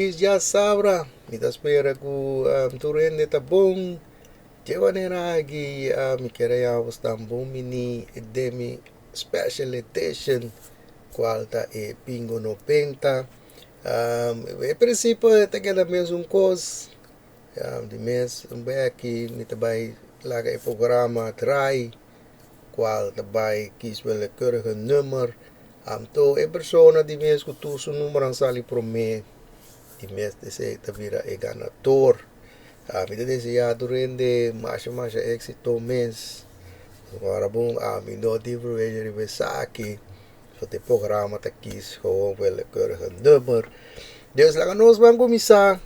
Felis djasabra! Mi ta spera ku tur hende ta bon. Dje manera aki mi kier a yama boso tan bon bini den mi special edition kual ta e Bingo Nobenta. E prinsipio ta keda mesun kos. Di mes un beki mi ta bai laga e programa draai kual ta bai kies willekeurige nummer. Anto e persona di mes ku tur su numbernan sali promé di mes esei ta bira e ganador. Mi ta deseá tur hende masha masha éksito mes. Ora bon ami no tin influensia riba esaki, so ta e programa ta kies gewoon willekeurige nummer. Dus laga nos ban kuminsá.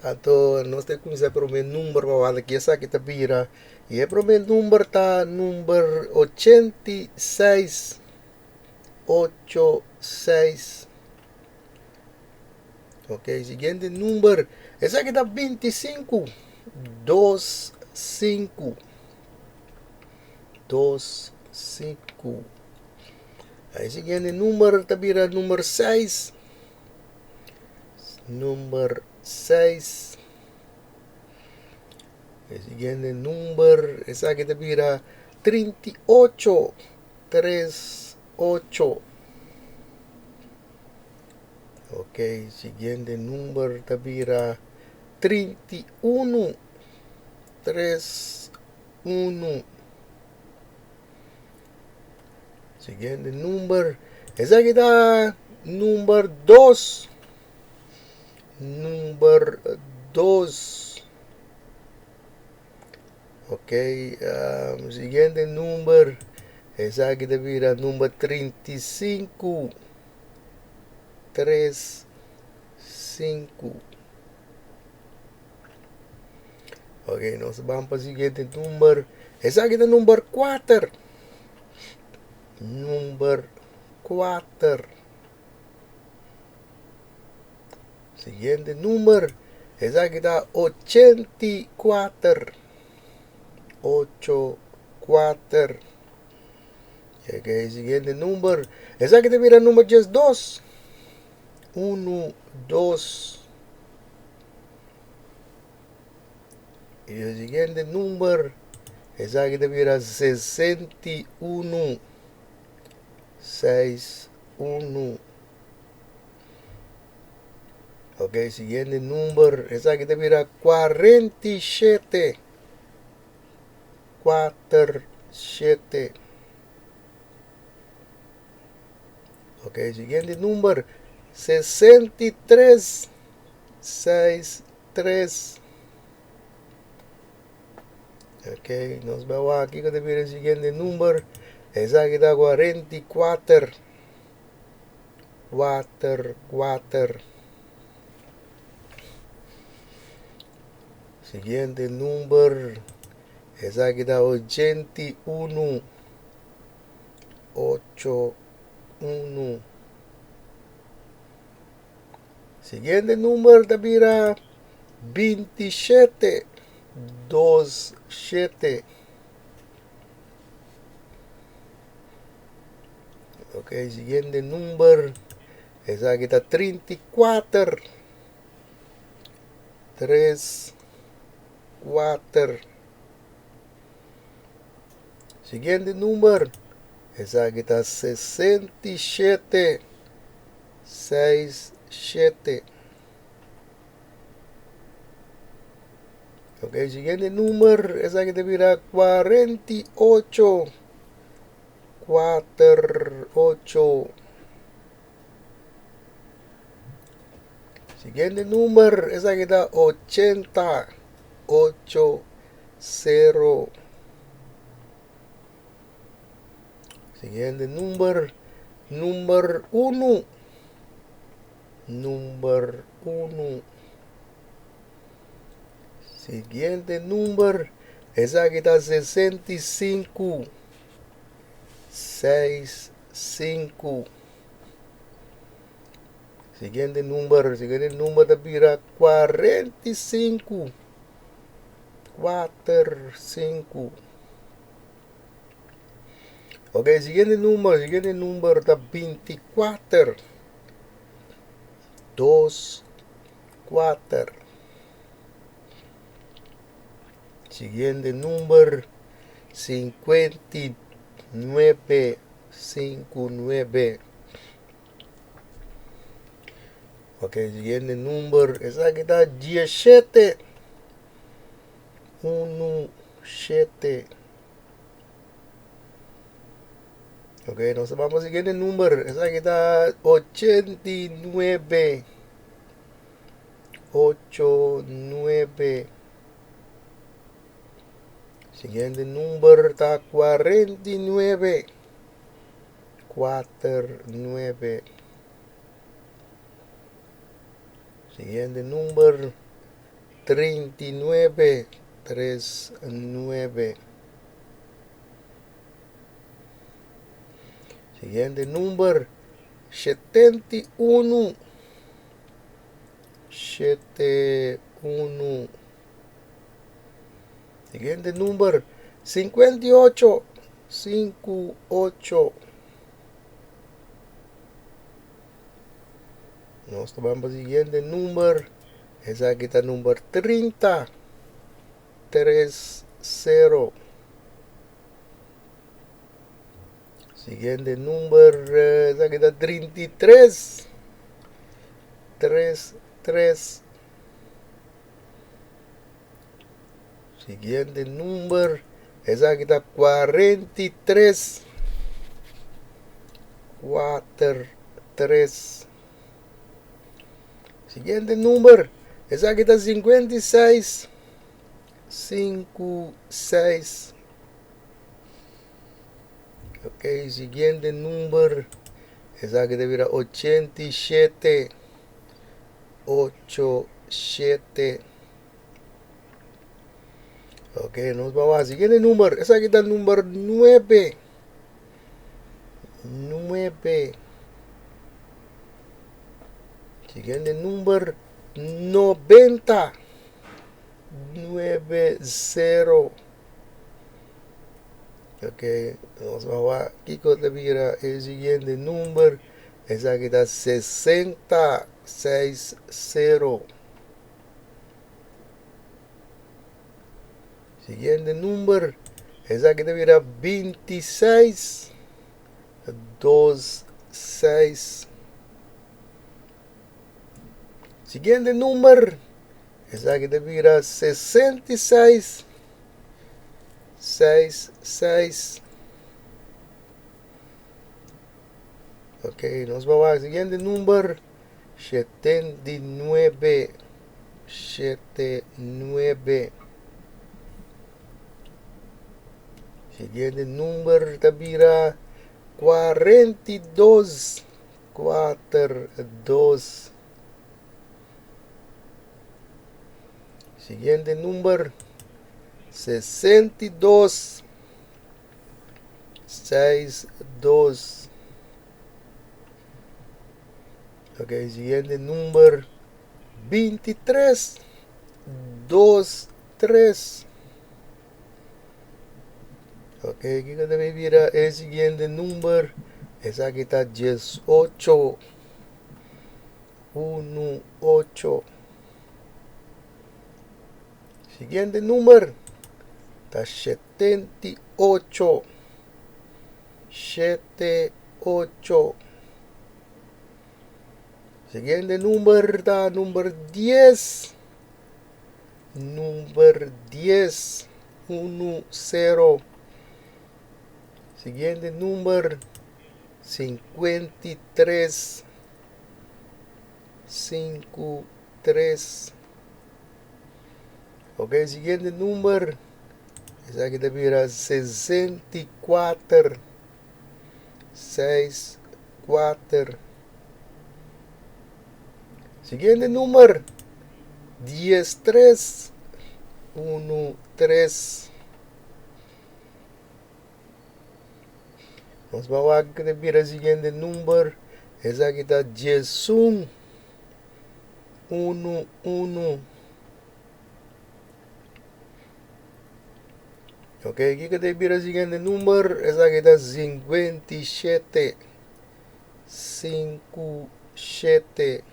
Anto nos ta kuminsá e promé number pa wak ki esaki ta bira. I e promé number ta number 86. Ocho seis. Ok, siguiente number. Esaki ta 25. Dos sinku. Dos sinku. E siguiente number ta bira number 6. Number 6. E siguiente number, esaki ta bira 38. 3, 8. Ok, siguiente number ta bira 31. 3, 1. Siguiente number, esaki ta number 2. Number 2. Ok, siguiente number, esaki ta bira number 35. 3, 5. Ok, nos ban pa siguiente number. Esaki ta number 4. Number 4. Siguiente number, esaki ta 84. Ocho, kuater. Ok, siguiente number, esaki ta bira number 12. Uno, dos. Y e siguiente number, esaki ta bira 61. Seis, uno. Ok, siguiente number, esaki ta bira 47. Kuater, shete. Ok, siguiente number, 63. Seis, tres. Ok, nos bai wak kiko ta bira e siguiente number. Esaki ta 44. Kuater, kuater. Siguiente number. Esaki ta 81. Ocho, unu. Siguiente number ta bira 27. Dos, shete. Ok, siguiente number. Esaki ta 34. 3, 4. Siguiente number. Esaki ta 67. 6, 7. Ok, siguiente number. Esaki ta bira 48. 4, 8. Siguiente number, esaki ta 80, 8, 0. Siguiente number, number 1. Number 1. Siguiente number, esaki ta 65. 6, 5. Siguiente number, siguiente number ta bira 45. 4, 5. Ok, siguiente number, siguiente number ta 24. 2, 4. Siguiente number 59, 5, 9. Ok, siguiente number, esaki ta 17, 1, 7. Ok, nos vamos al siguiente number, esaki ta 89, 8, 9. Siguiente number ta 49, 4, 9. Siguiente number 39, 3, 9. Siguiente number 71, 7, 1. Siguiente number 58, 5, 8. Nos ta ban pa siguiente number. Esaki ta number 30, 3, 0. Siguiente number, esaki ta 33, 3, 3. Siguiente number, esaki ta 43, 4, 3. Siguiente number, esaki ta 56, 5, 6. Ok, siguiente number, esaki ta bira 87, 8, 7. Ok, nos ba wak siguiente number, esaki ta number 9, 9. Siguiente number, 90, 9, 0. Ok, nos ba wak kiko ta bira e siguiente number, esaki ta 60, 6, 0. Siguiente number, esaki ta bira 26, 2, 6. Siguiente number, esaki ta bira 66, 6, 6. Ok, nos ba wak siguiente number, 79, 7, 9. Siguiente number ta bira 42, 4, 2. Siguiente number, 62, 6, 2. Ok, siguiente number, 23, 2, 3. Ok, kiko ta bay bira e siguiente number? Esaki ta 18, 1, 8. Siguiente number ta 78, 7, 8. Siguiente number ta number 10, number 10, 1, 0. Siguiente number, 53, 5, 3. Ok, siguiente number, esaki ta bira 64, 6, 4. Siguiente number, 10, 3, 1, 3. Nos ba wak ta bira siguiente number, esaki ta 11, 1, 1. Ok, kiko ta bira siguiente number, esaki ta 57, 5, 7.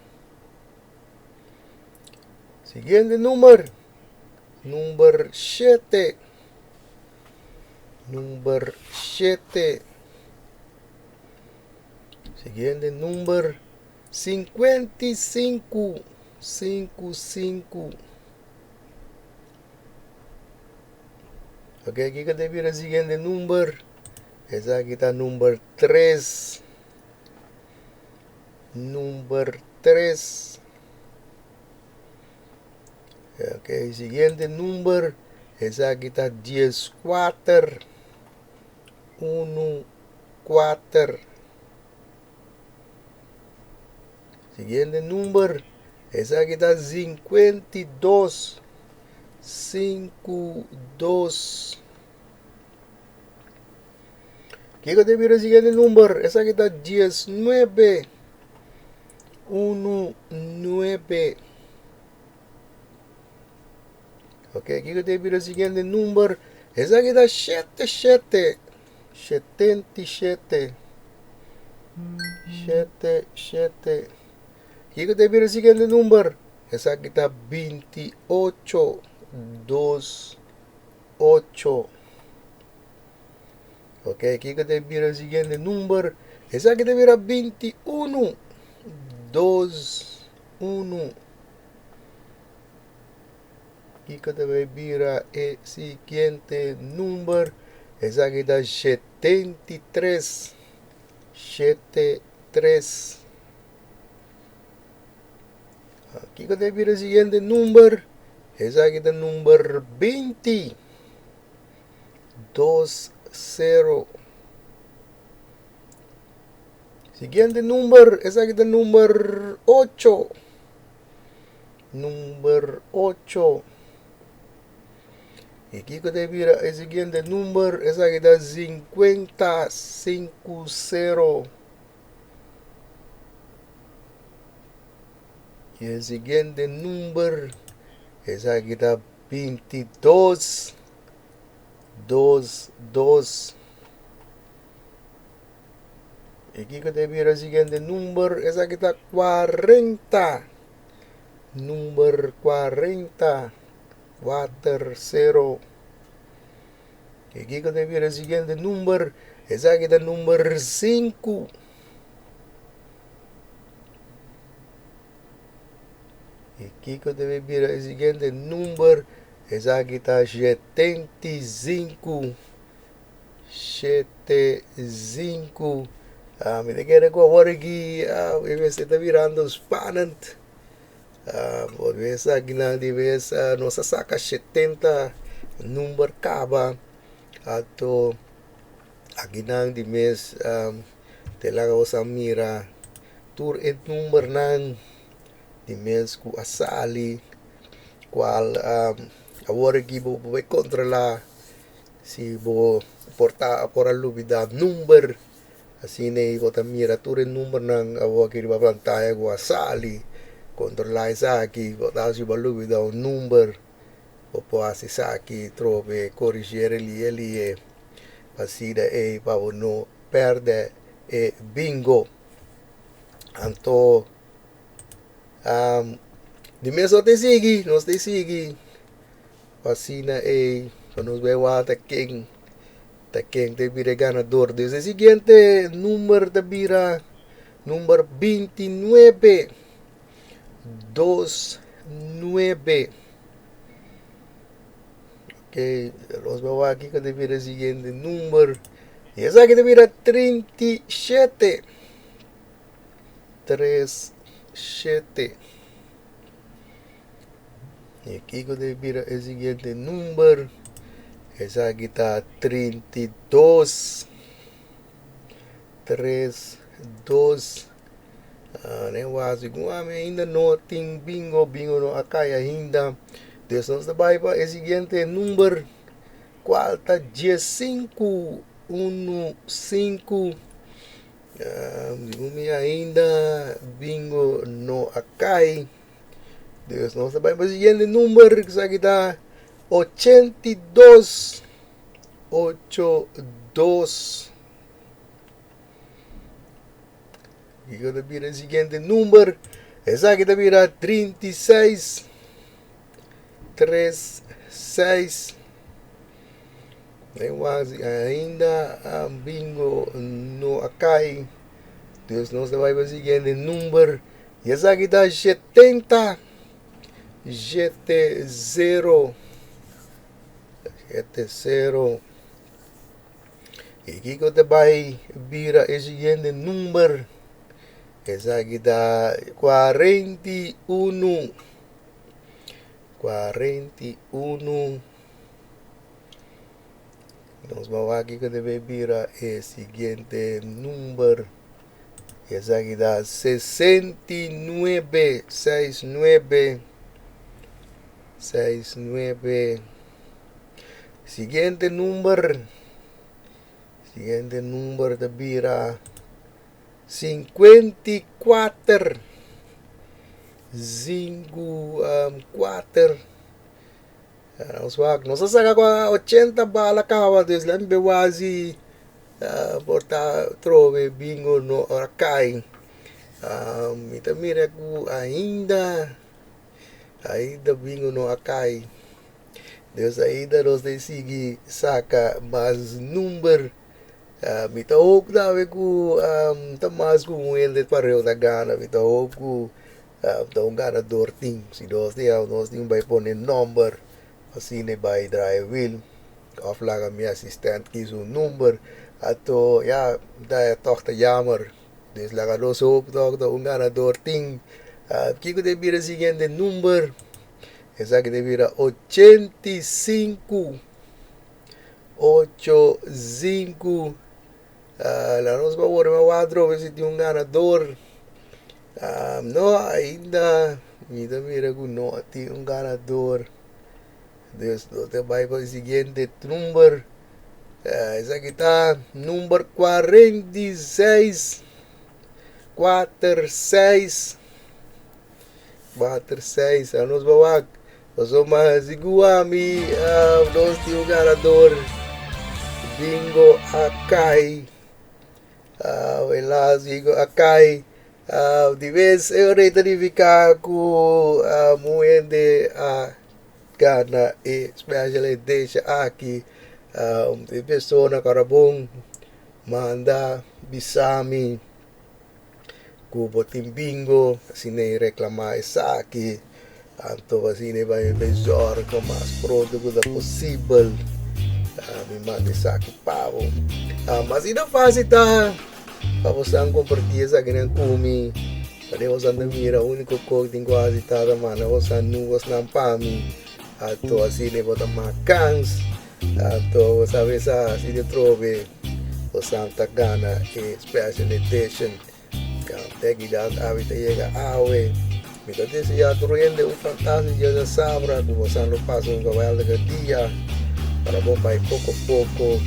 Siguiente number, number shete, number shete. Siguiente number, 55, 5, 5. Ok, kiko ta bira siguiente number? Esaki ta number 3. Number 3. Ok, siguiente number. Esaki ta 14. 1, 4. Siguiente number. Esaki ta 52. 5, 2. Kiko ta bira siguiente number? Esaki ta 19. 1, 9. Ok, kiko ta bira siguiente number? Esaki ta 7, 7. 77. 7, 7. Kiko ta bira siguiente number? Esaki ta 28, 2, 8. Ok, kiko ta bira siguiente number? Esaki ta bira 21, 2, 1. Kiko ta bay bira e siguiente number? Esaki ta 73, 7, 3. Kiko ta bira e siguiente number? Esaki ta number 20, 2, 0. Siguiente number, esaki ta number 8. Number 8. I kiko ta bira e siguiente number? Esaki ta 50, 5, 0. I e siguiente number, esaki ta 22, 2, 2. I kiko ta bira e siguiente number? Esaki ta 40. Number 40, 4, 0. I kiko ta bira e siguiente number? Esaki ta number 5. I kiko ta bira e siguiente number? Esaki ta 75. 7, 5. Ah, mi ta kere ku awor aki ah, e mester ta birando spannend. Ah, por bes akinan di bes ah, nos a saka 70 number kaba. Ato akinan di mes ah, te laga bo sa mira tur e numbernan di mes ku a sali kual ah, awor aki bo por kontrola Si bo por ta por a lubida number, asina ei bo ta mira tur e numbernan awor aki riba pantaya ku a sali, kontrolá esaki, bo ta si bo a lubida un number, bo por hasi esaki trobe korigier e lie lie, pa asina ei pa bo no pèrdè e bingo. Anto di mes nos ta sigui, nos ta sigui. Asina ei pa nos bai wak ta ken ta ken ta bira e ganador. Dus e siguiente number ta bira number 29. 2 9. Ok, nos bai wak kiko ta bira e siguiente number. I esaki ta bira 37. 3 7. I kiko ta bira e siguiente number? Esaki ta 32. 3, 2. Ah, ne wasi ku ami ainda no tin bingo, bingo no a kai ainda. Dus nos ta bai pa e siguiente number, kual ta 15, 1, 5. Ah, mi ainda bingo no a kai. Dus nos ta bai pa siguiente number, esaki ta 82, 8, 2. Kiko ta bira e siguiente number? Esaki ta bira 36. 3, 6. Den wasi ainda bingo no a kai. Dus nos ta bai pa siguiente number. Y esaki ta 70. 7 0. 7 0. Y kiko ta bai bira e siguiente number? Esaki ta 41. 41. Nos ban wak kiko ta bai bira e siguiente number. Esaki ta 69. 69. 69. Siguiente number. Siguiente number ta bira 54. 5, 4. Nos wak, nos a saka kwa 80 bala kaba, dus lami be wazi por ta trobe bingo no a kai. Mi ta mira ku ainda, ainda bingo no a kai. Dus ainda nos ta sigui saka mas number. Mi ta hoop tambe ku ta mas ku un hende pareu ta gana. Mi ta hoop ku ta un ganador tin. Si nos tin nos tin bai pone nomber asina e bai draai wiel of laga mi asistent kies un number. Anto ya ta tog ta jammer. Dus laga nos hoop tog ta un ganador tin. Kiko ta bira siguiente number? Esaki ta bira 85. 8, 5. La nos ba worde ma wak atrobe si tin un ganador. No, ainda mi ta mira ku no tin un ganador. Dus nos ta bai pa e siguiente number. Esaki ta number 46. 4, 6. 4, 6. Nos ba wak. Pasobra sigur ami nos tin un ganador. Bingo a kai. Helaas bingo a kai. Di bes e ora ei ta nifiká ku un hende a gana e special edition aki. E persona ku a bon manda bisa mi ku bo tin bingo asina e reklamá esaki anto asina e bai bai zòrg mas pronto ku ta posibel mi manda esaki pa bo asina fásil ta pa boso kompartí esakinan ku mi pasobra boso ta mira úniko kos tin ku hasi ta manda boso nubesnan pa mi anto asina bo ta mas kans. Anto bo sabe sa si di trobe bo santa gana e special edition. Peggy dat awe ta yega awe. Mi ta desea tur hende un fantastico dia di sabra ku bo san lo pasa un geweldige dia. Para bo bai poko poko,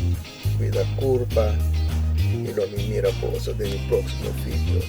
cuida curpa y lo mi mira boso den mi proximo video.